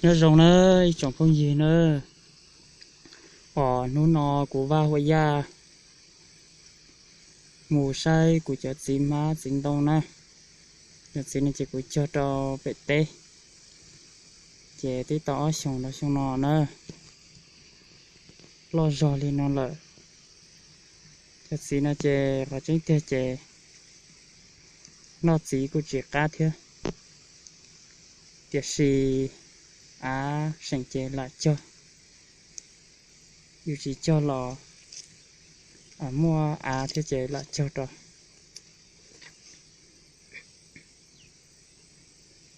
Nyob zoo na ib tsoom phooj ywg na, os hnub no kuv Vaj Huam Yaj mus saib kuv cov txiv hmab txiv ntoo na. Cov txiv no ces kuv cog rau pem teb, ces twb tau ob xyoos rau xyoo no na, loj zog li no lawm. Cov txiv no ces qhov tseeb tiag ces noj txiv kuj tsis qab thiab, tiam sis av seem ces lam cog, yus tsis cog los muaj av thiab ces lam cog rau.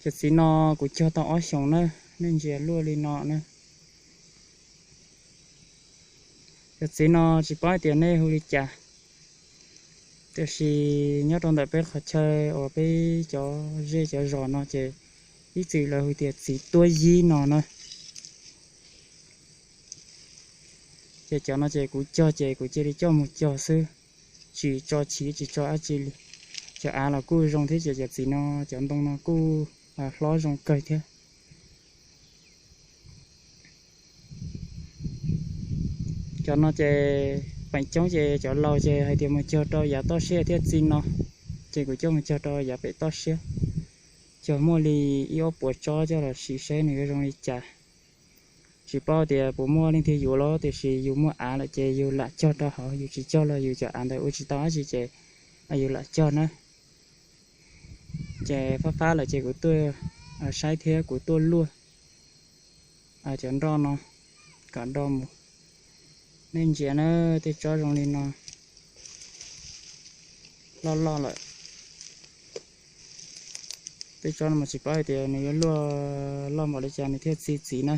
Cov txiv no kuv cog tau ob xyoos na, nej ntsia luaj li no na. Cov txiv no tsis paub hais tias nej hu li cas, tiam sis nyob rau ntawm peb qhov chaw uas peb cov zej cov zos no ces ib txwm lawv hu tias txiv tuab yib no na. Ces cov no ces kuv cog ces kuv cia li coj mus cog xwb, tsis tso chiv tsis tso dab tsi li. Cov av los kuj zoo thiab ces cov txiv no cov ntoo no kuj hlob zoo kawg thiab. Cov no ces feem coob ces cov laus ces hais tias mus cog rau yav toj siab thiaj txi no, ces kuv coj mus cog rau yav pem toj siab, cog muaj li ib ob puas tsob coj los sim seb nws yuav zoo li cas. Tsis paub tias puas muaj leej twg yuav los, tiam sis yus muaj av lawm ces yus lam cog rau hauv, yus tsis cog los yus cov av ntawd ua tsis tau dab tsi ces yus lam cog na. Ces fab fab lawm ces kuv tuaj saib thiab kuv tuaj luaj cov nroj no kom do mus. Nej ntsia na, tej tsob zoo li no loj loj lawm. Tej tsob no mas tsis paub hais tias nws yuav luaj loj npaum li cas nws thiaj txi txiv na.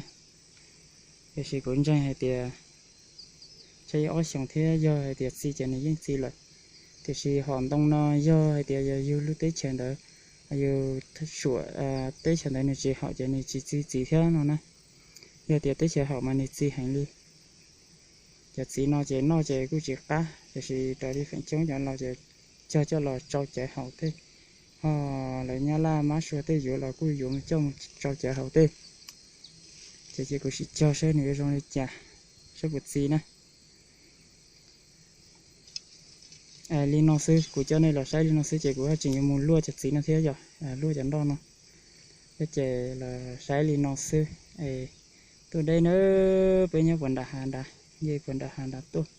Tiam sis kuv ntseeg hais tias tshaib ib ob xyoos thiab yog hais tias txi ces nws yeej txi lawm. Tiam sis hom ntoo no yog hais tias yog yus lub teb chaws ntawd, yus suam teb chaws ntawd nws tsis haum ces nws tsis txi txiv thiab no na. Yog tias teb chaws haum mas nws txi heev li. Cov txiv no ces noj ces kuj tsis qab, tiam sis raws li feem coob cov laus ces cog coj los tsau cawv haus tej, ho lawv nyab laj mab sua tej yuav los kuj yuav coj mus tsau cawv haus tej. Ces cia kuv sim cog saib nws yuav zoo li cas, saib puas txi na. Li no xwb, kuv coj nej los saib li no xwb ces kuv haj tseem yuav mus luaj cov txiv no thiab yog luaj cov nroj no. Ces los saib li no xwb. Tuaj deb na, peb nyob puag nram hav nrad, nce puag nram hav nrad tuaj.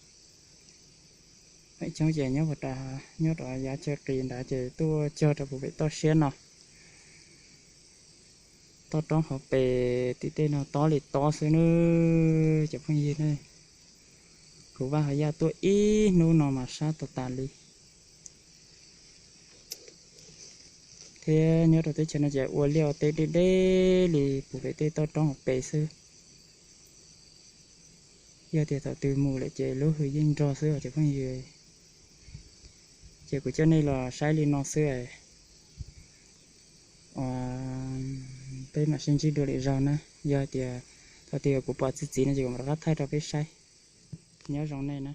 Feem coob ces nyob puag nram, nyob rau yav chaw qis nrad ces tuaj cog rau puag pem toj siab no. Toj roob hauv pes tim tej no tob li tob xwb nawb cov phooj ywg ne. Kuv Vaj Huam Yaj tuaj ib hnub no mas sab tag tas li. Thiab nyob rau teb chaws no ces ua liaj ua teb deb deb li puag pem tej toj roob hauv pes xwb. Yog tias thaum twg mus lawm ces lub hws yeej nrog xwb os cov phooj ywg. Ces kuv coj nej los saib li no xwb. Peb mam sib ntsib dua lwm zaug na. Yog hais tias thaum twg kuv pom txi txiv no ces kuv mam rov qab thaij rau peb saib. Nyob zoo nej na.